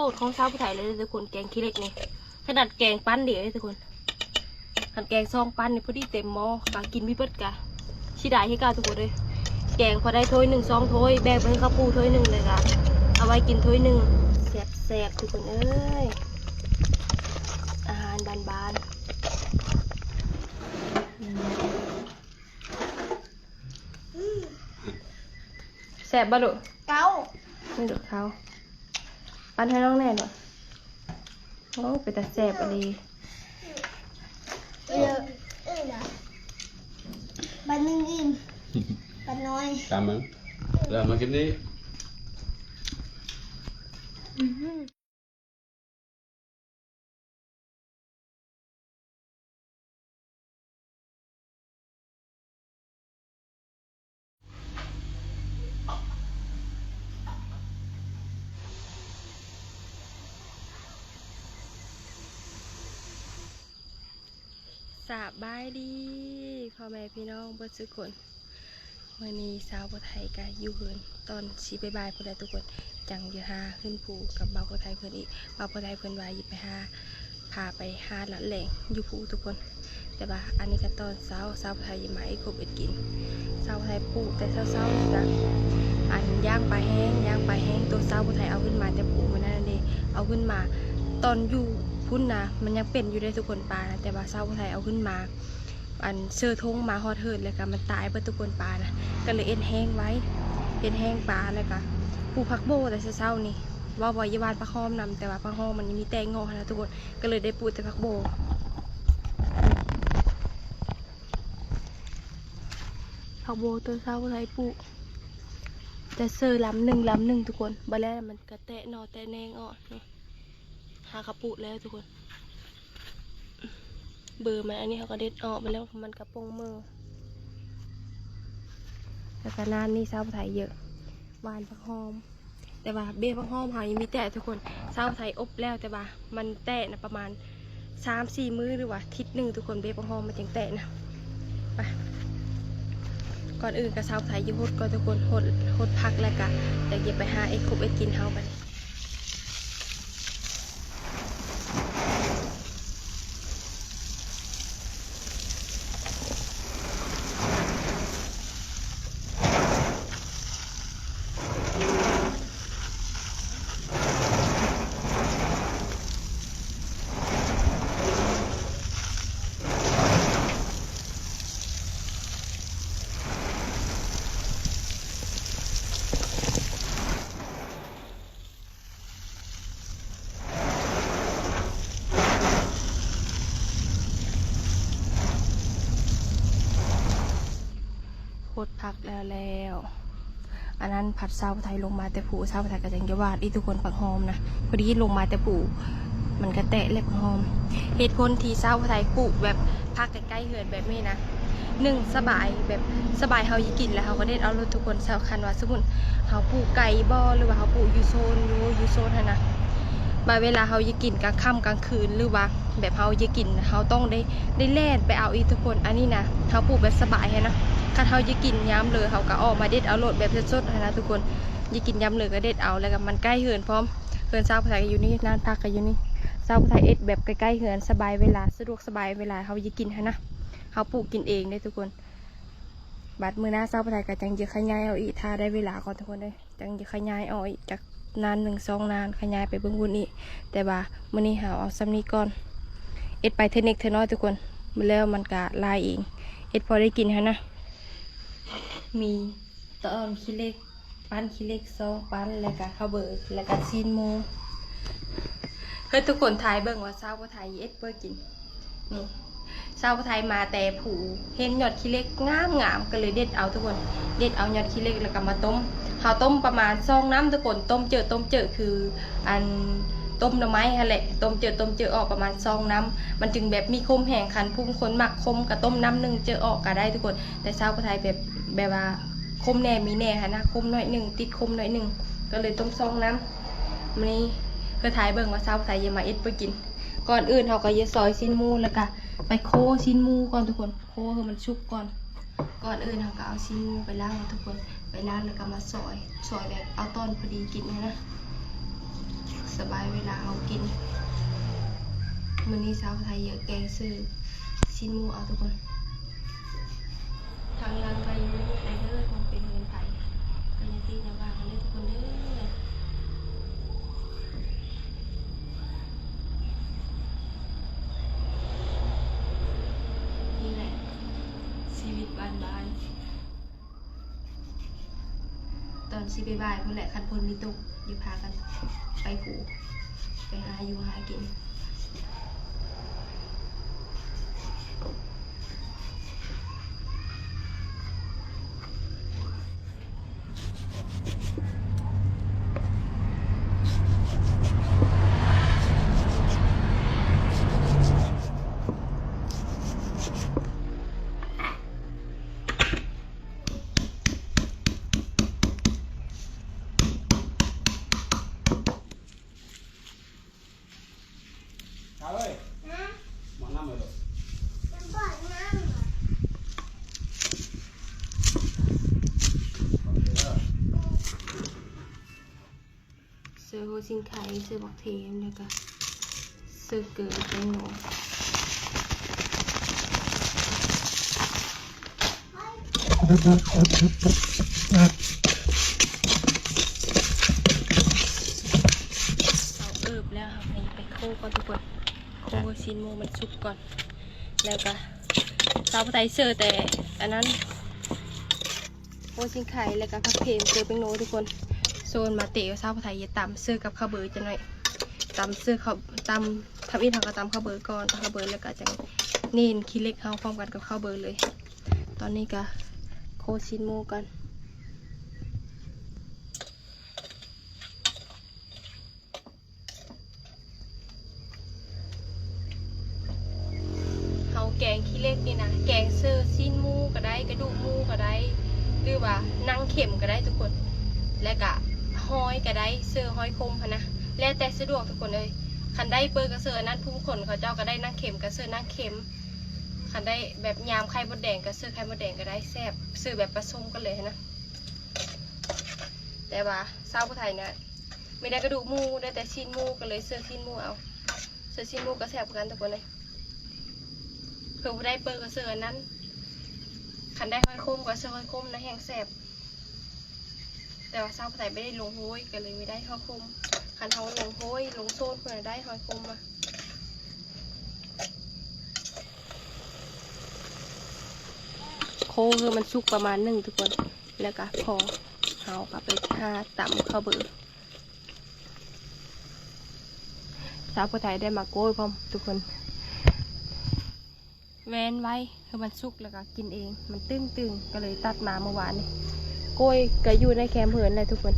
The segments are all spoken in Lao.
ດຂອງສາວຜູ້ໄທເລີຍທຸກຄົນ ແກງຂີ້ເຫຼັກນີ້ ຂະໜາດແກງປັ້ນດຽວເດ້ທຸກຄົນ ຄັນແກງສອງປັ້ນນີ້ພໍດີເຕັມໝໍ້ ກະກິນບໍ່ເບິດກະເສຍດາຍຄືເກົ່າທຸກຄົນເອີຍ. ແກງພໍໄດ້ຖ້ວຍໜຶ່ງສອງຖ້ວຍ ແບ່ງໄປໃຫ້ເຂົາປູຖ້ວຍໜຶ່ງ ແລ້ວກະເອົາໄວ້ກິນຖ້ວຍໜຶ່ງ ແຊບໆ ທຸກຄົນເອີຍ ອາຫານບ້ານໆ. ແຊບບໍ່ລູກ? ເກົ້າ ນີ້ລູກເຂົ້າ ປັ້ນໃຫ້ນ້ອງແດ່ລູກ. ໂອ້ ເປັນຕາແຊບອີ່ຫຼີ ເອີ ເອີນະ ບັດໜຶ່ງອີ່ມ ບັດນ້ອຍ ຕາມມັນ ແລ້ວມາກິນນີ້. ສະບາຍດີພໍ່ແມ່ພີ່ນ້ອງເບິດສູ່ຄົນ. ມື້ນີ້ສາວຜູ້ໄທກະຢູ່ເຮືອນ ຕອນຊິບ່າຍໆ ພຸ້ນແຫຼະທຸກຄົນ ຈັ່ງຢູ່ຫາເຮືອນປູກັບບ່າວຜູ້ໄທເພິ່ນອີກ. ບ່າວຜູ້ໄທເພິ່ນວ່າຊິໄປຫາ ພາໄປຫາລາດແລງຢູ່ພູທຸກຄົນ. ແຕ່ວ່າອັນນີ້ກະຕອນເຊົ້າ ສາວຜູ້ໄທຊິມາເຮັດຄົບເຮັດກິນ. ສາວຜູ້ໄທປູແຕ່ເຊົ້າໆ ນີ້ກະ ອັນ ຍ່າງປາແຫ້ງ ຍ່າງປາແຫ້ງ ໂຕສາວຜູ້ໄທເອົາຂຶ້ນມາແຕ່ພູມື້ນັ້ນເດ້ ເອົາຂຶ້ນມາ ຕອນຢູ່ພຸ້ນນະ ມັນຍັງເປັນຢູ່ເດ້ທຸກຄົນ ປານະ ແຕ່ວ່າສາວຜູ້ໄທເອົາຂຶ້ນມາ ອັນ ເຊີທົ່ງມາຮອດເຮືອນ ແລ້ວກະມັນຕາຍເບິດທຸກຄົນ ປານະ ກະເລີຍເຮັດແຫ້ງໄວ້ ເຮັດແຫ້ງປາ ແລ້ວກະປູກຜັກໂບແຕ່ເຊົ້າໆ ນີ້ ເວົ້າວ່າຊິຫວ່ານຜັກຫອມນຳ ແຕ່ວ່າຜັກຫອມມັນຍັງມີແຕ່ງອກຫັ້ນນະທຸກຄົນ ກະເລີຍໄດ້ປູແຕ່ຜັກໂບ. ຜັກໂບໂຕເຊົ້າຜູ້ໄທປູ ແຕ່ເຊີລຳໜຶ່ງ ລຳໜຶ່ງທຸກຄົນ ບາດແລ້ວມັນກະແຕະໜໍ່ແຕະແໜງອອກ ຫາກະປູແລ້ວທຸກຄົນ ເບີມັນ ອັນນີ້ເຮົາກະເດັດອອກໄປແລ້ວ ມັນກະປົ່ງເໝີ ແລ້ວກະໜ້ານີ້ສາວຜູ້ໄທເຢີະ ຫວ່ານຜັກຫອມ ແຕ່ວ່າເບ້ຜັກຫອມເຮົາຍັງມີແຕ່ທຸກຄົນ ສາວຜູ້ໄທອົບແລ້ວ ແຕ່ວ່າມັນແຕະນະ ປະມານສາມສີ່ມື້ ຫຼືວ່າທິດໜຶ່ງທຸກຄົນ ເບ້ຜັກຫອມມັນຈຶ່ງແຕະນະ. ໄປ ກ່ອນອື່ນກະສາວຜູ້ໄທຊິຫົດກ່ອນທຸກຄົນ ຫົດ ຫົດຜັກ ແລ້ວກະ ແລ້ວຊິໄປຫາເຮັດຄົບເຮັດກິນເຮົາບັດນີ້. ຫົດຜັກແລ້ວແລ້ວ ອັນນັ້ນພັດສາວຜູ້ໄທລົງມາແຕ່ພູ ສາວຜູ້ໄທກະຈັ່ງຈະຫວ່ານອີກທຸກຄົນ ຜັກຫອມນະ ພໍດີລົງມາແຕ່ພູ ມັນກະແຕະແລ້ວຜັກຫອມ. ເຫດຜົນທີ່ສາວຜູ້ໄທປູແບບຜັກ ໃກ້ໆ ເຮືອນແບບນີ້ນະ ໜຶ່ງ ສະບາຍ ແບບສະບາຍ ເຮົາຢາກກິນແລ້ວເຮົາກະເດັດເອົາໂລດທຸກຄົນ. ຄັນວ່າສົມມຸດເຮົາປູກໄກບໍ່ ຫຼືວ່າເຮົາປູກຢູ່ໂຊນ ຢູ່ ຢູ່ໂຊນຫັ້ນນະ ບາດເວລາເຮົາຢາກກິນກາງຄ່ຳກາງຄືນ ຫຼືວ່າແບບເຮົາຢາກກິນ ເຮົາຕ້ອງໄດ້ ໄດ້ແລ່ນໄປເອົາອີກທຸກຄົນ. ອັນນີ້ນະ ເຮົາປູກແບບສະບາຍຫັ້ນນະ ຄັນເຮົາຢາກກິນຍາມເລີ ເຮົາກະອອກມາເດັດເອົາໂລດ ແບບສົດໆ ຫັ້ນນະທຸກຄົນ. ຢາກກິນຍາມເລີກະເດັດເອົາ ແລ້ວກະມັນໃກ້ເຮືອນພ້ອມ. ເຮືອນສາວຜູ້ໄທກະຢູ່ນີ້ ຮ້ານຜັກກະຢູ່ນີ້ ສາວຜູ້ໄທເຮັດແບບໃກ້ໆ ເຮືອນ ສະບາຍເວລາ ສະດວກສະບາຍເວລາເຮົາຢາກກິນຫັ້ນນະ ເຮົາປູກກິນເອງເດ້ທຸກຄົນ. ບາດມື້ໜ້າສາວຜູ້ໄທກະຈັ່ງຈະຂະຫຍາຍອອກອີກ ຖ້າໄດ້ເວລາກ່ອນທຸກຄົນເອີຍ ຈັ່ງຈະຂະຫຍາຍອອກອີກຈັກນານໜຶ່ງສອງນານ ຂະຫຍາຍໄປເບິ່ງພຸ້ນອີກ. ແຕ່ວ່າມື້ນີ້ເຮົາເອົາສ່ຳນີ້ກ່ອນ ເຮັດໄປເທື່ອເລັກເທື່ອນ້ອຍທຸກຄົນ ແລ້ວມັນກະຫຼາຍເອງ ເຮັດພໍໄດ້ກິນຫັ້ນນະ. ມີຕອນຂີ້ເຫຼັກ ປັ້ນຂີ້ເຫຼັກສອງປັ້ນ ແລ້ວກະເຂົ້າເບີ ແລ້ວກະຊີ້ນໝູ. ເຮີ້ຍ ທຸກຄົນຖ່າຍເບິ່ງວ່າສາວຜູ້ໄທເຮັດເພື່ອກິນ. ນີ້ ສາວຜູ້ໄທມາແຕ່ພູ ເຫັນຍອດຂີ້ເຫຼັກງາມໆ ກະເລີຍເດັດເອົາທຸກຄົນ ເດັດເອົາຍອດຂີ້ເຫຼັກ ແລ້ວກະມາຕົ້ມ. ເຮົາຕົ້ມປະມານສອງນ້ຳທຸກຄົນ ຕົ້ມເຈີ້ ຕົ້ມເຈີ້ ຄື ອັນ ຕົ້ມໜໍ່ໄມ້ຫັ້ນແຫຼະ ຕົ້ມເຈີ້ ຕົ້ມເຈີ້ອອກປະມານສອງນ້ຳ ມັນຈຶ່ງແບບມີຂົມແຮງ. ຄັນຜູ້ຄົນມັກຂົມກະຕົ້ມນ້ຳໜຶ່ງເຈີ້ອອກກະໄດ້ທຸກຄົນ. ແຕ່ສາວຜູ້ໄທແບບ ແບບວ່າຂົມແດ່ມີແດ່ຫັ້ນນະ ຂົມໜ້ອຍໜຶ່ງ ຕິດຂົມໜ້ອຍໜຶ່ງ ກະເລີຍຕົ້ມສອງນ້ຳ. ມື້ນີ້ເຮົາຖ່າຍເບິ່ງວ່າສາວຜູ້ໄທຈະມາເຮັດເພື່ອກິນ. ກ່ອນອື່ນເຮົາກະຈະຊອຍຊີ້ນໝູ ແລ້ວກະໄປໂຄຊີ້ນໝູກ່ອນທຸກຄົນ ໂຄໃຫ້ມັນສຸກກ່ອນ. ກ່ອນອື່ນເຮົາກະເອົາຊີ້ນໝູໄປລ້າງທຸກຄົນ ໄປລ້າງແລ້ວກະມາຊອຍ ຊອຍແບບເອົາຕອນພໍດີກິນຫັ້ນນະ. ສະບາຍເວລາເຮົາກິນ. ມື້ນີ້ສາວໄທຢາກແກງເສີ້ຊີ້ນໝູເອົາທຸກຄົນ. ທາງຫຼັງກໍຍັງມີໄປເດີ ຄວາມເປັນເຮືອນໄຜ ກໍຢ່າຕິດຢ່າວ່າກັນເດີທຸກຄົນເດີ. ນີ້ແຫຼະຊີວິດບ້ານໆ. ຕອນຊິບ່າຍໆພຸ້ນແຫຼະ ຄັນຝົນມີຕົກ ຢ່າພາກັນໄປພູ ໄປຫາຢູ່ຫາກິນ. ເສີໂຮຊິງໄຄ ເສີບັກເທມ ແລ້ວກະເສີເກີແຕງໂມ. ເຮົາເອີບແລ້ວ ເຮົາໄປ ໄປໂຄກ່ອນທຸກຄົນ. ໂຄຊີ້ນໝູມັນສຸກກ່ອນ ແລ້ວກະສາວຜູ້ໄທເສີແຕ່ອັນນັ້ນ ໂຮຊິງໄຄ ແລ້ວກະຜັກເທມ ເກີແປ້ງນົວທຸກຄົນ. ໂຊນມາເຕະສາວຜູ້ໄທເຮັດຕຳເສີກັບເຂົ້າເບີຈັກໜ້ອຍ. ຕຳເສີເຂົ້າ ຕຳ ທຳອິດເຮົາກໍຕຳເຂົ້າເບີກ່ອນ ຕຳເຂົ້າເບີແລ້ວກໍຈັ່ງເໜັນຂີ້ເຫຼັກເຮົາພ້ອມກັນກັບເຂົ້າເບີເລີຍ. ຕອນນີ້ກໍໂຄຊີ້ນໝູກ່ອນ. ເຮົາແກງຂີ້ເຫຼັກນີ້ນະ ແກງເສີຊີ້ນໝູກໍໄດ້ ກະດູກໝູກໍໄດ້ ຫຼືວ່າໜັງເຂັມກໍໄດ້ທຸກຄົນ ແລະກະຫອຍກໍໄດ້ ເສີຫອຍຂົມຫັ້ນນະ ແລ້ວແຕ່ສະດວກທຸກຄົນເອີຍ. ຄັນໄດ້ເປີກໍເສີອັນນັ້ນ ຜູ້ຄົນເຂົາເຈົ້າກໍໄດ້ໜັງເຂັມກໍເສີໜັງເຂັມ ຄັນໄດ້ແບບຍາມໄຂ່ມົດແດງກໍເສີໄຂ່ມົດແດງກໍໄດ້ ແຊບ ເສີແບບປະສົມກັນເລີຍຫັ້ນນະ. ແຕ່ວ່າຊາວຜູ້ໄທນະ ມີແຕ່ກະດູກໝູ ໄດ້ແຕ່ຊີ້ນໝູ ກໍເລີຍເສີຊີ້ນໝູເອົາ. ເສີຊີ້ນໝູກໍແຊບຄືກັນທຸກຄົນເອີຍ. ເພື່ອຜູ້ໃດເປີກໍເສີອັນນັ້ນ ຄັນໄດ້ຫອຍຂົມກໍເສີຫອຍຂົມນະ ແຮ່ງແຊບ. ແຕ່ວ່າຊາວຜູ້ໄທບໍ່ໄດ້ລົງໂຮຍ ກໍເລີຍບໍ່ໄດ້ຫອຍຂົມ. ຄັນເຮົາລົງໂຮຍລົງໂຊນ ເພິ່ນໄດ້ຫອຍຂົມມາ. ໂຄຄືມັນສຸກປະມານໜຶ່ງທຸກຄົນ ແລ້ວກໍພໍ ເຮົາກໍໄປຫາຕຳເຂົ້າເບີ. ສາວຜູ້ໄທໄດ້ມາໂກ້ຍພ້ອມທຸກຄົນ ແວ່ນໄວ ຄືມັນສຸກແລ້ວກໍກິນເອງ ມັນຕຶ້ງໆ ກໍເລີຍຕັດມາເມື່ອວານນີ້. ໂກ້ຍກໍຢູ່ໃນແຄມເຮືອນແຫຼະທຸກຄົນ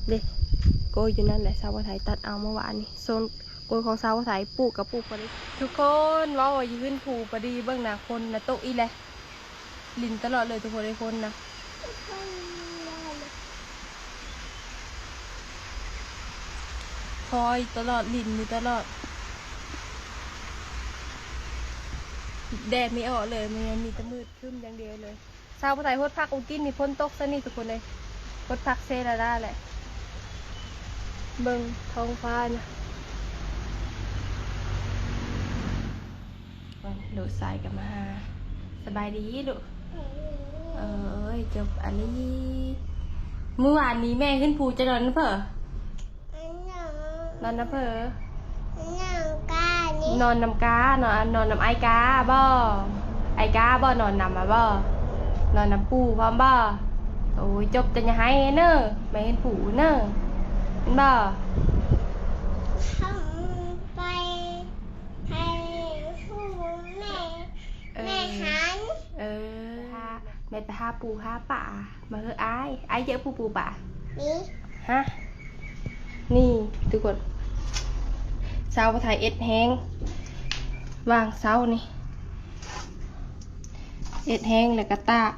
ເດ້ ໂກ້ຍຢູ່ນັ້ນແຫຼະ ສາວຜູ້ໄທຕັດເອົາເມື່ອວານນີ້. ໂຊນໂກ້ຍຂອງສາວຜູ້ໄທ ປູກກໍປູກພໍດີ. ທຸກຄົນ ເວົ້າວ່າຢູ່ຂຶ້ນພູພໍດີ ເບິ່ງນະ ຝົນນະຕົກອີກແຫຼະ. ຫຼິ້ນຕະຫຼອດເລີຍທຸກຄົນເອີຍ ຝົນນະ ຄອຍຕະຫຼອດ ຫຼິ້ນຢູ່ຕະຫຼອດ ແດດມີອອກເລີຍ ມັນມີແຕ່ມືດຄຶ້ມຢ່າງດຽວເລີຍ. ຊາວຜູ້ໄທຫົດຜັກມື້ກີ້ນີ້ ຝົນຕົກຊະນີ້ທຸກຄົນເອີຍ ຫົດຜັກເຊລາລາແຫຼະ. ເບິ່ງທ້ອງຟ້ານະ. ລູກຊາຍກໍມາຫາ. ສະບາຍດີລູກ. ເອີຍ ຈົບອັນນີ້. ມື້ວານນີ້ແມ່ຂຶ້ນພູ ເຈົ້ານອນນຳໃຜ? ນອນນຳໃຜ? ນອນນຳການີ້ ນອນນຳກາ ນອນ ນອນນຳອ້າຍກາບໍ? ອ້າຍກາບໍ ນອນນຳມາບໍ? ນອນນຳປູ່ພ້ອມບໍ? ໂອ້ຍ ຈົບ ຈະຢ່າໄຫ້ເນີ ແມ່ເຫັນປູ່ເນີ ເຫັນບໍ? ໄປ ໄປຫາແມ່ ເອີ ແມ່ຫັນ ເອີ ແມ່ໄປຫາປູຫາປາ ມາເຮີອ້າຍ ອ້າຍເຈີປູປູປາ ນີ້ ຮະ ນີ້ທຸກຄົນ ຊາວໄທເອັດແຫ້ງ ວາງເຊົານີ້ ເອັດແຫ້ງແລ້ວກະຕາກ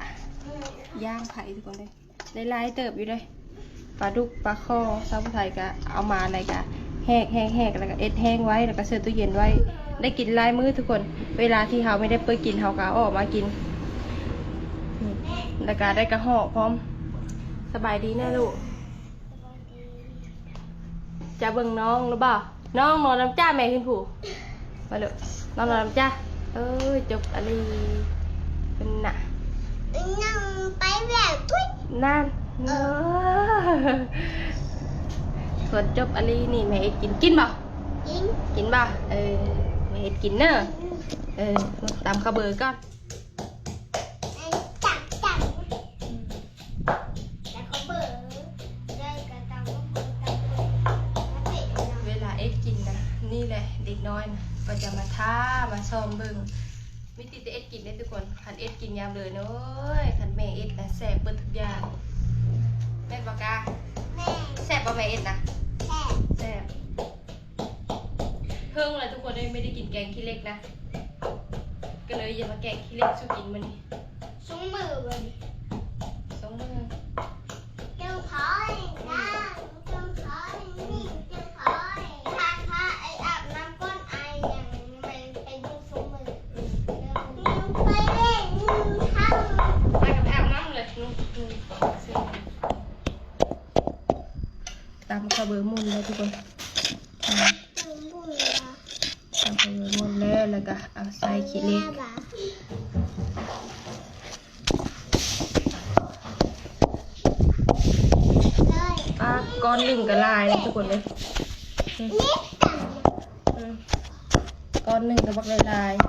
ຍ່າງໄຂ່ທຸກຄົນເອີຍ. ໄດ້ຫຼາຍເຕີບຢູ່ເດ້ ປາດຸກປາຄໍ່ ຊາວຜູ້ໄທກະເອົາມາ ແລ້ວກະແຫກໆໆ ແລ້ວກະເອັດແຫ້ງໄວ້ ແລ້ວກະໃສ່ຕູ້ເຢັນໄວ້ ໄດ້ກິນຫຼາຍມື້ທຸກຄົນ. ເວລາທີ່ເຮົາມີໄດ້ເປີກິນ ເຮົາກະເອົາອອກມາກິນ ແລ້ວກະໄດ້ກະເຫາະພ້ອມ. ສະບາຍດີແນ່ລູກ. ຈະເບິ່ງນ້ອງຫຼືບໍ່? ນ້ອງນອນນຳຈ້າແມ່ຂຶ້ນຜູ້ ມາລູກ ນ້ອງນອນນຳຈ້າ. ເອີ ຈົບອາລີເພິ່ນນະ ນ້ອງໄປແລ້ວພຸ້ນ ນັ້ນ ເອີ ເອີ ສ່ວນຈົບອາລີນີ້ແມ່ເຮັດກິນ ກິນບໍ່? ກິນ ກິນບໍ່? ເອີ ແມ່ເຮັດກິນເດີ. ເອີ ຕຳເຂົ້າເບີກ່ອນ. ເວລາເອັດກິນນະ ນີ້ແຫຼະເດັກນ້ອຍນະ ກໍຈະມາຖ້າມາຊອມເບິ່ງ ມີແຕ່ເອັດກິນເດ້ທຸກຄົນ. ຄັນເອັດກິນຍາມເລີນ ໂອ້ຍ ຄັນແມ່ເອັດນະ ແຊບເບິດທຸກຢ່າງ ແມ່ນບໍ່ກາ? ແມ່ນ. ແຊບບໍ່ແມ່ເອັດນະ? ແຊບ ແຊບ. ເຫິງແລ້ວທຸກຄົນເອີຍ ບໍ່ໄດ້ກິນແກງຂີ້ເຫຼັກນະ ກໍເລີຍຢາກມາແກງຂີ້ເຫຼັກສູ່ກິນມື້ນີ້. ສອງມື້ບໍ່ນີ້? ສອງມື້. ເຈົ້າຂອງນາງ ເຈົ້າຂອງນີ້ ເຈົ້າຂອງ ພາ ພາໄອ້ອາບນ້ຳກ່ອນ ໄອ້ຫຍັງ ໄປ ໄປຢູ່ສອງມື້. ອືມ ໄປເລີຍ ໄປອາບນ້ຳເລີຍ. ອືມ ຕຳເຂົ້າເບີໝຸ່ນເລີຍທຸກຄົນ. ຕຳເຂົ້າເບີໝຸ່ນແລ້ວ ແລ້ວກໍເອົາໃສ່ຂີ້ເຫຼັກ. ປາ ກ້ອນໜຶ່ງກໍຫຼາຍເດ້ທຸກຄົນເອີຍ. ອືມ ກ້ອນໜຶ່ງກໍບັກຫຼາຍໆ.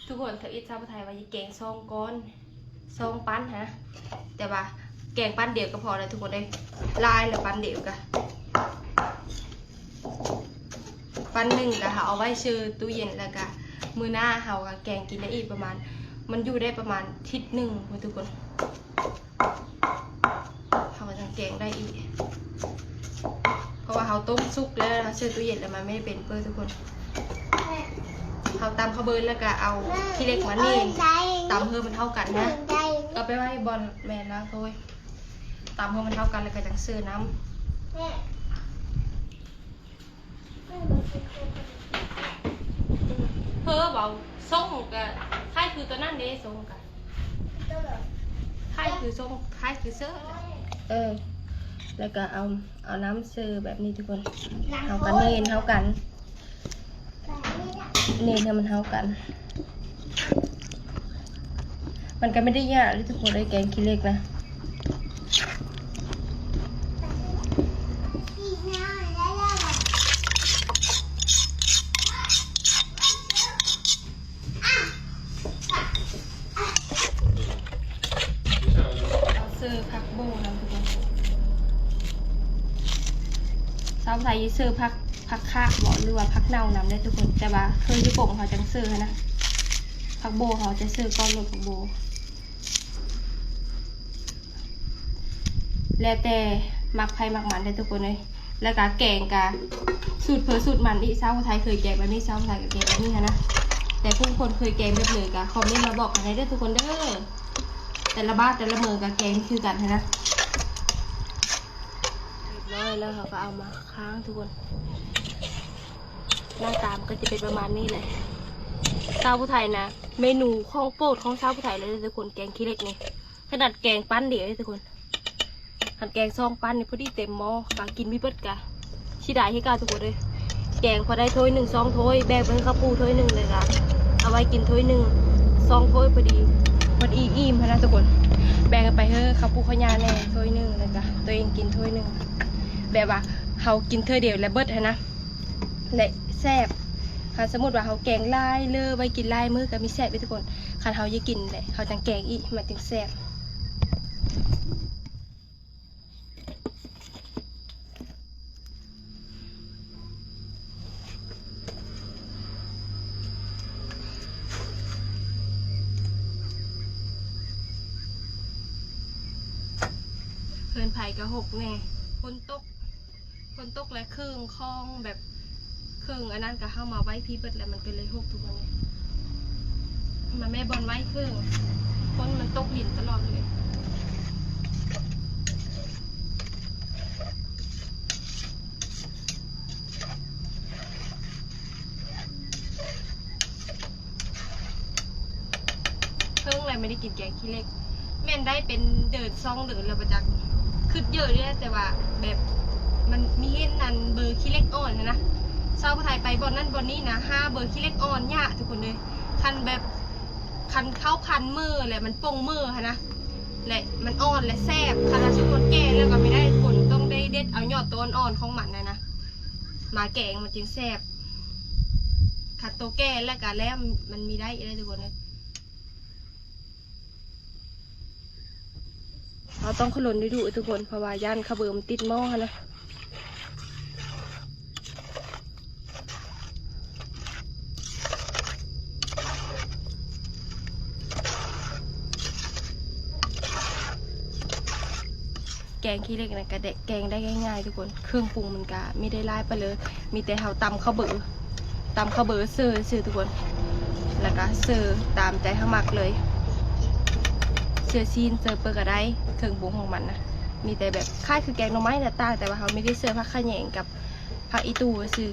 ທຸກຄົນ ທຳອິດຊາວຜູ້ໄທວ່າຈະແກງສອງກ້ອນ ສອງປັ້ນຫັ້ນນະ ແຕ່ວ່າແກງປັ້ນດຽວກໍພໍແລ້ວທຸກຄົນເອີຍ. ຫຼາຍແລ້ວປັ້ນດຽວກະ ປັ້ນໜຶ່ງກະເຮົາເອົາໄວ້ເຊີຕູ້ເຢັນ ແລ້ວກະມື້ໜ້າເຮົາກະແກງກິນໄດ້ອີກປະມານ ມັນຢູ່ໄດ້ປະມານທິດໜຶ່ງພຸ້ນທຸກຄົນ. ເຮົາກໍຍັງແກງໄດ້ອີກ ເພາະວ່າເຮົາຕົ້ມສຸກແລ້ວ ເຮົາເຊີຕູ້ເຢັນແລ້ວ ມັນບໍ່ໄດ້ເປັນເປີທຸກຄົນ. ເຮົາຕຳເຂົ້າເບີແລ້ວກໍເອົາຂີ້ເຫຼັກມາໜີບ ຕຳເຮີມັນເທົ່າກັນນະ ກໍໄປໄວ້ບ່ອນ ແມ່ນແລ້ວໂທ້ຍ ຕຳເຮີມັນເທົ່າກັນແລ້ວກໍຈັ່ງເຊີນ້ຳ. ເຮີເວົ້າ ຊົງກະຄ້າຍຄືຕົວນັ້ນເດ້ ຊົງກະຄ້າຍຄືຊົງ ຄ້າຍຄືເຊີ. ເອີ ແລ້ວກະເອົາ ເອົານ້ຳເຊີແບບນີ້ທຸກຄົນ ເຮົາກະໜີບເທົ່າກັນ ໜີບໃຫ້ມັນເທົ່າກັນ. ມັນກໍບໍ່ໄດ້ຍາກເດ້ທຸກຄົນເອີຍ ແກງຂີ້ເຫຼັກນະ. ເອົາເຊີຜັກໂບນຳທຸກຄົນ ຊາວໄທເຊີຜັກ ຜັກຄາບເບາະ ຫຼືວ່າຜັກເນົ່ານຳເດ້ທຸກຄົນ ແຕ່ວ່າເຄີຍຢູ່ກົງເຮົາຈັ່ງເຊີຫັ້ນນະ ຜັກໂບເຮົາຈະເຊີກ່ອນໂລດ ຜັກໂບ ແລ້ວແຕ່ມັກໃຜມັກມັນເດ້ທຸກຄົນເອີຍ. ແລ້ວກະແກງກະສູດໃຜສູດມັນອີກ ຊາວໄທເຄີຍແກງແບບນີ້ ຊາວໄທກໍແກງແບບນີ້ຫັ້ນນະ ແຕ່ຜູ້ຄົນເຄີຍແກງແບບໃດກະຄອມເມັນມາບອກກັນໄດ້ເດີທຸກຄົນເດີ. ແຕ່ລະບ້ານແຕ່ລະເມືອງກະແກງບໍ່ຄືກັນຫັ້ນນະ. ຮຽບຮ້ອຍແລ້ວ ເຮົາກໍເອົາມາຄ້າງທຸກຄົນ ໜ້າຕາມັນກໍຈະເປັນປະມານນີ້ແຫຼະ ຊາວຜູ້ໄທນະ. ເມນູຂອງໂປດຂອງຊາວຜູ້ໄທເລີຍທຸກຄົນ ແກງຂີ້ເຫຼັກນີ້ ຂະໜາດແກງປັ້ນດຽວເດ້ທຸກຄົນ ຄັນແກງສອງປັ້ນນີ້ພໍດີເຕັມໝໍ້ ກະກິນບໍ່ເບິດກະເສຍດາຍຄືເກົ່າທຸກຄົນເອີຍ. ແກງພໍໄດ້ຖ້ວຍໜຶ່ງສອງຖ້ວຍ ແບ່ງໄປໃຫ້ເຂົາປູຖ້ວຍໜຶ່ງ ແລ້ວກະເອົາໄວ້ກິນຖ້ວຍໜຶ່ງສອງຖ້ວຍ ພໍດີ ພໍດີອີ່ມຫັ້ນນະທຸກຄົນ. ແບ່ງໄປໃຫ້ເຂົາປູເຂົາຍ່າແດ່ຖ້ວຍໜຶ່ງ ແລ້ວກະຕົວເອງກິນຖ້ວຍໜຶ່ງ ແບບວ່າເຮົາກິນເທື່ອດຽວແລ້ວເບິດຫັ້ນນະ ແລະ ແຊບ. ຄັນສົມມຸດວ່າເຮົາແກງຫຼາຍເລີໄວ້ກິນຫຼາຍມື້ກໍມີແຊບເດ້ທຸກຄົນ. ຄັນເຮົາຢາກກິນແຫຼະ ເຮົາຈັ່ງແກງອີກ ມັນຈຶ່ງແຊບ. ເຮືອນໃຜກໍຫົກແດ່ ຝົນຕົກ ຝົນຕົກແລ້ວເຄື່ອງຂອງແບບ ເຄື່ອງອັນນັ້ນກໍເຮົາມາໄວ້ພີ້ເບິດແລ້ວ ມັນກໍເລີຍຫົກທຸກຄົນເອີຍ. ມາແມ່ບ່ອນໄວ້ເຄື່ອງ ຝົນມັນຕົກດິນຕະຫຼອດເລີຍ. ເພິ່ງແລ້ວບໍ່ໄດ້ກິນແກງຂີ້ເຫຼັກ. ແມ່ນໄດ້ເປັນເດືອນສອງເດືອນແລ້ວບໍ່ຈັກ ຄຶດເຍອະເດ້ ແຕ່ວ່າແບບມັນມີເຫັນອັນເບີຂີ້ເຫຼັກອ່ອນຫັ້ນນະ ຊາວຜູ້ໄທໄປບ່ອນນັ້ນບ່ອນນີ້ນະ ຫາເບີຂີ້ເຫຼັກອ່ອນຍາກທຸກຄົນເອີຍ ຄັນແບບ ຄັນເຂົ້າຄັນເໝີແຫຼະ ມັນປົ່ງເໝີຫັ້ນນະ ແລະມັນອ່ອນ ແລະແຊບ ຄັນວ່າຊຸມຄົນແກ່ແລ້ວກໍບໍ່ໄດ້ ຄົນຕ້ອງໄດ້ເດັດເອົາຍອດໂຕອ່ອນໆຂອງມັນຫັ້ນນະ ມາແກງມັນຈຶ່ງແຊບ ຄັນໂຕແກ່ແລ້ວກໍແລ້ວ ມັນມີໄດ້ເດ້ທຸກຄົນເອີຍ. ເຮົາຕ້ອງຂະລົນດຸໆທຸກຄົນ ເພາະວ່າຢ້ານຂະເບີມັນຕິດໝໍ້ຫັ້ນນະ. ແກງຂີ້ເຫຼັກນະ ກະໄດ້ ແກງໄດ້ງ່າຍໆທຸກຄົນ ເຄື່ອງປຸງມັນກະມີໄດ້ຫຼາຍປານໃດ ມີແຕ່ເຮົາຕຳເຂົ້າເບີ ຕຳເຂົ້າເບີເສີຊື່ໆທຸກຄົນ ແລ້ວກະເສີຕາມໃຈເຮົາມັກເລີຍ ເສີຊີ້ນເສີເປີກະໄດ້ ເຄື່ອງປຸງຂອງມັນນະ ມີແຕ່ແບບຄ້າຍຄືແກງໜໍ່ໄມ້ນະ ຕ່າງແຕ່ວ່າເຮົາມີແຕ່ເສີຜັກຂະແຍງກັບຜັກອີ່ຕູ່ຊື່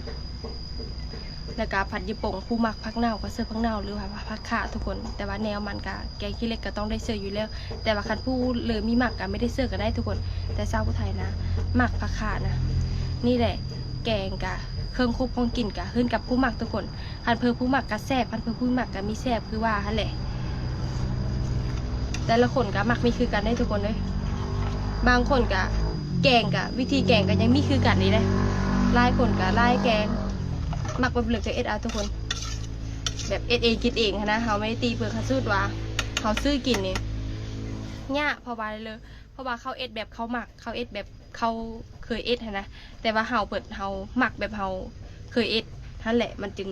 ແລ້ວກະຜັດຍີ່ປົງ ຜູ້ມັກຜັກເນົ່າກໍເສີຜັກເນົ່າ ຫຼືວ່າຜັກຂາທຸກຄົນ ແຕ່ວ່າແນວມັນກະ ແກງຂີ້ເຫຼັກກໍຕ້ອງໄດ້ເສີຢູ່ແລ້ວ ແຕ່ວ່າຄັນຜູ້ເລີມີມັກກໍບໍ່ໄດ້ເສີກໍໄດ້ທຸກຄົນ ແຕ່ຊາວຜູ້ໄທນະ ມັກຜັກຂານະ ນີ້ແຫຼະ ແກງກະເຄື່ອງຄົບຂອງກິນກະຂຶ້ນກັບຜູ້ມັກທຸກຄົນ ຄັນເພິ່ນຜູ້ມັກກະແຊບ ຄັນເພິ່ນຜູ້ມັກກະມີແຊບຄືວ່າຫັ້ນແຫຼະ ແຕ່ລະຄົນກະມັກບໍ່ຄືກັນເດ້ທຸກຄົນເອີຍ ບາງຄົນກະແກງກະ ວິທີແກງກະຍັງບໍ່ຄືກັນອີກເດ້ ຫຼາຍຄົນກະຫຼາຍແກງ ມັກແບບເລີກກະເຮັດເອົາທຸກຄົນ ແບບເຮັດເອງກິນເອງຫັ້ນນະ ເຮົາບໍ່ໄດ້ຕີເພິ່ນ ຄັນສົມມຸດວ່າເຮົາຊື້ກິນນີ້ຍາກ ເພາະວ່າເລີຍ ເພາະວ່າເຂົາເຮັດແບບເຂົາມັກ ເຂົາເຮັດແບບເຂົາເຄີຍເຮັດຫັ້ນນະ ແຕ່ວ່າເຮົາເພິ່ນ ເຮົາມັກແບບເຮົາເຄີຍເຮັດຫັ້ນແຫຼະ ມັນຈຶ່ງ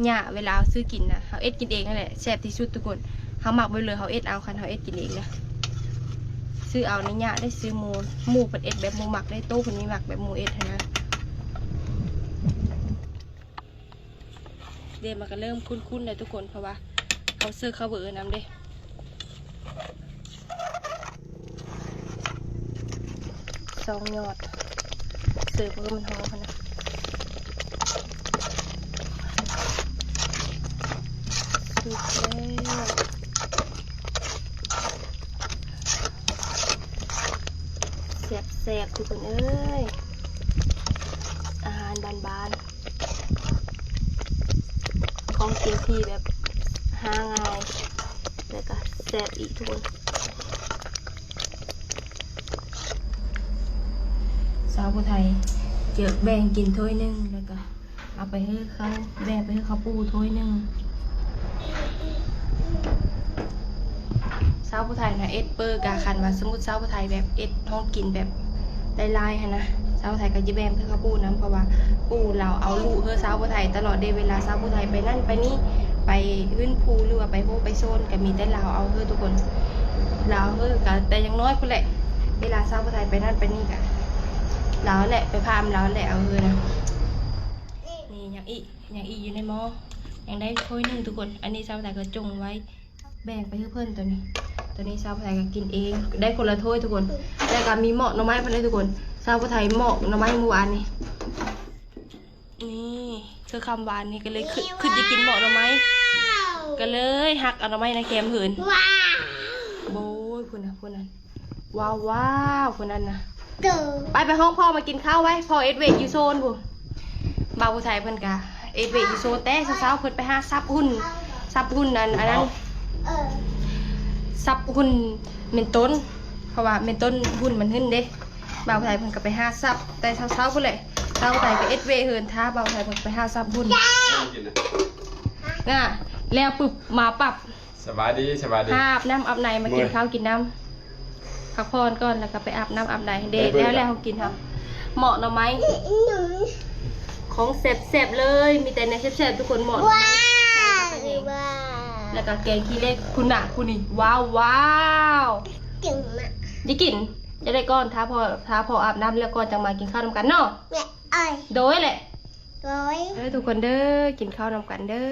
ຍາກ ເວລາເຮົາຊື້ກິນນະ ເຮົາເຮັດກິນເອງຫັ້ນແຫຼະແຊບທີ່ສຸດທຸກຄົນ ເຮົາມັກແບບເລີເຮົາເຮັດເອົາ ຄັນເຮົາເຮັດກິນເອງນະ ຊື້ເອົານີ້ຍາກເດ້ ຊື້ໝູ່ ໝູ່ເພິ່ນເຮັດແບບໝູ່ມັກເດ້ ໂຕເພິ່ນມີມັກແບບໝູ່ເຮັດຫັ້ນນະ. ເດ ມັນກໍເລີ່ມຂຸ້ນໆແລ້ວທຸກຄົນ ເພາະວ່າເຮົາເສີເຂົ້າເບີນຳເດ້ ສອງຍອດ ເສີເພື່ອມັນຫອມຫັ້ນນະ ສຸກແລ້ວ ແຊບໆທຸກຄົນເອີຍ ອາຫານບ້ານໆ ຂອງກິນທີ່ແບບຫາງ່າຍ ແລ້ວກະແຊບອີກທຸກຄົນ ຊາວຜູ້ໄທຈະແບ່ງກິນຖ້ວຍໜຶ່ງ ແລ້ວກະເອົາໄປໃຫ້ເຂົາ ແບ່ງໄປໃຫ້ເຂົາປູຖ້ວຍໜຶ່ງ. ຊາວຜູ້ໄທນະ ເຮັດເປີກະ ຄັນວ່າສົມມຸດຊາວຜູ້ໄທແບບເຮັດຂອງກິນແບບຫຼາຍໆຫັ້ນນະ ຊາວຜູ້ໄທກໍຈະແບ່ງໃຫ້ເຂົາປູນຳ ເພາະວ່າປູລາວເອົາລູກໃຫ້ຊາວຜູ້ໄທຕະຫຼອດເດ້ ເວລາຊາວຜູ້ໄທໄປນັ້ນໄປນີ້ ໄປເຮືອນຜູ້ ຫຼືວ່າໄປໂຮໄປໂຊນ ກໍມີແຕ່ລາວເອົາໃຫ້ທຸກຄົນ ລາວເອົາໃຫ້ ກໍແຕ່ຍັງນ້ອຍພຸ້ນແຫຼະ ເວລາຊາວຜູ້ໄທໄປນັ້ນໄປນີ້ ກໍລາວແຫຼະ ໄປພາມລາວແຫຼະເອົາໃຫ້ນະ. ນີ້ຍັງອີກ ຍັງອີກຢູ່ໃນໝໍ້ ຍັງໄດ້ຖ້ວຍໜຶ່ງທຸກຄົນ ອັນນີ້ຊາວຜູ້ໄທກໍຈົ່ງໄວ້ ແບ່ງໄປໃຫ້ເພິ່ນ ໂຕນີ້ ໂຕນີ້ຊາວຜູ້ໄທກໍກິນເອງ ໄດ້ຄົນລະຖ້ວຍທຸກຄົນ ແລ້ວກໍມີໝໍ້ໜໍ່ໄມ້ພ້ອມເດ້ທຸກຄົນ ຊາວຜູ້ໄທໝໍ້ໜໍ່ໄມ້ມື້ວານນີ້ ນີ້ຄືຄຳວານນີ້ກໍເລີຍຄຶດ ຄຶດຢາກກິນໝໍ້ໜໍ່ໄມ້ ກໍເລີຍຫັກເອົາໜໍ່ໄມ້ນະແຄມເຫີນ ໂອ້ຍ ພຸ້ນນະ ພຸ້ນນະ ວ້າວໆ ຜູ້ນັ້ນນະ ໄປ ໄປຮ້ອງພໍ່ມາກິນເຂົ້າໄວ້ ພໍ່ເຮັດວຽກຢູ່ໂຊນພຸ້ນ ບ່າວຜູ້ໄທເພິ່ນກະເຮັດວຽກຢູ່ໂຊນແຕ່ເຊົ້າໆ ເພິ່ນໄປຫາສັບຫຸ່ນ ສັບຫຸ່ນອັນ ອັນນັ້ນ ສັບຫຸ່ນເມັນຕົ້ນ ເພາະວ່າເມັນຕົ້ນຫຸ່ນມັນຫຶ້ນເດ້ ບ່າວຜູ້ໄທເພິ່ນກະໄປຫາສັບແຕ່ເຊົ້າໆ ພຸ້ນແຫຼະ ບ່າວຜູ້ໄທກະເຮັດວຽກເຫີນຖ້າ ບ່າວຜູ້ໄທເພິ່ນໄປຫາສັບຫຸ່ນ ນະ ແລ້ວປຶບມາປັບ ສະບາຍດີ ສະບາຍດີ ຫາອາບນ້ຳອາບໃນ ມາກິນເຂົ້າກິນນ້ຳ ພັກຜ່ອນກ່ອນ ແລ້ວກໍໄປອາບນ້ຳອາບໃນ ເດ ແລ້ວແລ້ວເຮົາກິນເຮົາ ໝໍ້ໜໍ່ໄມ້ ຂອງແຊບໆເລີຍ ມີແຕ່ແນວແຊບໆ ທຸກຄົນ ໝໍ້ໜໍ່ໄມ້ ແລ້ວກໍແກງຂີ້ເຫຼັກ ຄຸນນະ ຄຸນນີ້ ວ້າວໆ ຢາກກິນ ຢາກໄດ້ກ່ອນ ຖ້າພໍ່ ຖ້າພໍ່ອາບນ້ຳແລ້ວກ່ອນ ຈັ່ງມາກິນເຂົ້ານຳກັນເນາະ ໂດຍແຫຼະ ໂດຍ ເດີ ທຸກຄົນເດີ ກິນເຂົ້ານຳກັນເດີ.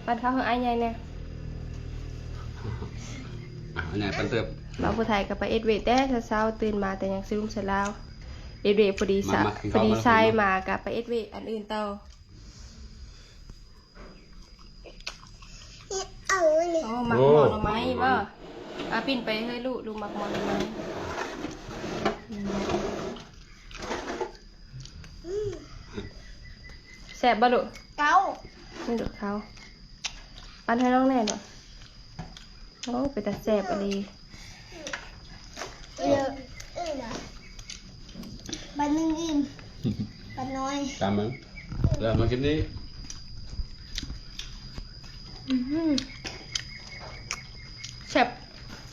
ປັ້ນເຂົ້າໃຫ້ອ້າຍໃຫຍ່ແດ່ ອ້າຍໃຫຍ່ປັ້ນເຕີບ ບ່າວຜູ້ໄທກໍໄປເຮັດວຽກແຕ່ເຊົ້າໆ ຕື່ນມາແຕ່ຍັງສະດຸ້ງສະຫຼາວ ເຮັດວຽກພໍດີ ມາ ສະ ມາກິນເຂົ້າ ພໍດີ ມາ ຊາຍມາກໍໄປເຮັດວຽກອັນອື່ນຕໍ່. ໂອ້ ໝາກໝໍ່ໜໍ່ໄມ້ບໍ? ອາ ປິ່ນໄປເຮີ້ຍລູກ ລູກໝາກໝໍ່ໜໍ່ໄມ້. ອືມ ແຊບບໍ່ລູກ? ເກົ້າ ນີ້ລູກເຂົ້າ ປັນໃຫ້ນ້ອງແດ່ລູກ. ໂອ້ ເປັນຕາແຊບອີ່ຫຼີ. ເອີ ບາດໜຶ່ງອີ່ມ ບາດໜ້ອຍ ຕາມມາ ແລ້ວມາກິນນີ້. ອືມ ແຊບ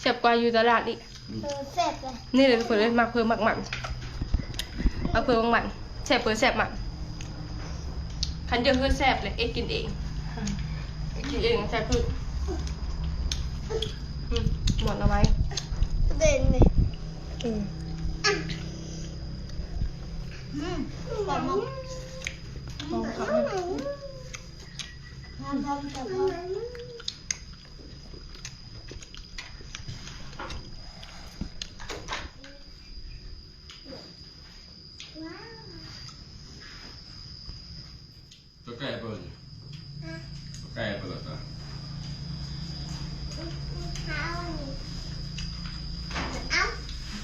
ແຊບກວ່າຢູ່ຕະຫຼາດອີກ. ເອີ ແຊບເລີຍ. ນີ້ເລີຍທຸກຄົນເອີຍ ໝາກເພີ່ມໝາກໝັນ ໝາກເພີ່ມໝາກໝັນ ແຊບເພີ່ມແຊບໝັນ. ຄັນຢາກເຮັດແຊບເລີຍ ເອັດກິນເອງ ເອັດກິນເອງ ໃສ່ພືດ. ອືມ ໝໍ່ໜໍ່ໄມ້ ເດັ່ນນີ້. ອືມ ອືມ ຫອມ ຫອມ ຫອມ ຫອມ. ຕົວແກ່ເບິ່ງ ຕົວແກ່ເບິ່ງຕາ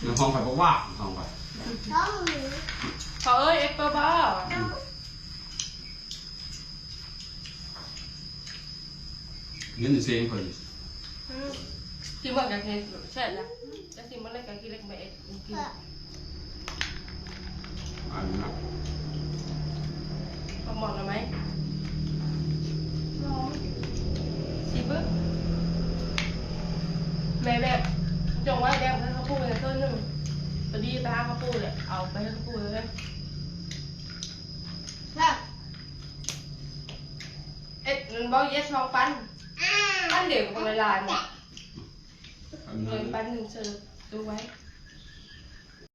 ໃນຫ້ອງໄປບໍ່ວ່າ ຫ້ອງໄປ ເຂົາເອີ້ຍ ເອັກເປີບໍ? ເງິນເຊງເພິ່ນ ອືມ ຊິໝົດກະເຮັດແຊບນະ ຈະຊິໝົດແລ້ວກະກິນເລັກມາເອັດກິນ. ອັນນັ້ນ ເອົາໝອນເອົາໄໝ? ຊິເບິ່ງ ແມ່ແບກ ຈົ່ງໄວ້ແບກໃຫ້ເຂົາປູກແດ່ເທື່ອໜຶ່ງ ພໍດີໄປຫາເຂົາປູກແຫຼະ ເອົາໄປໃຫ້ເຂົາປູກເລີຍ. ແຊບ ເອັດ ມັນເວົ້າເຢສລອງປັນ ປັນດຽວກໍບໍ່ໄດ້ຫຼາຍໝົດ ເລີຍປັນໜຶ່ງເຊີຕູ້ໄວ້.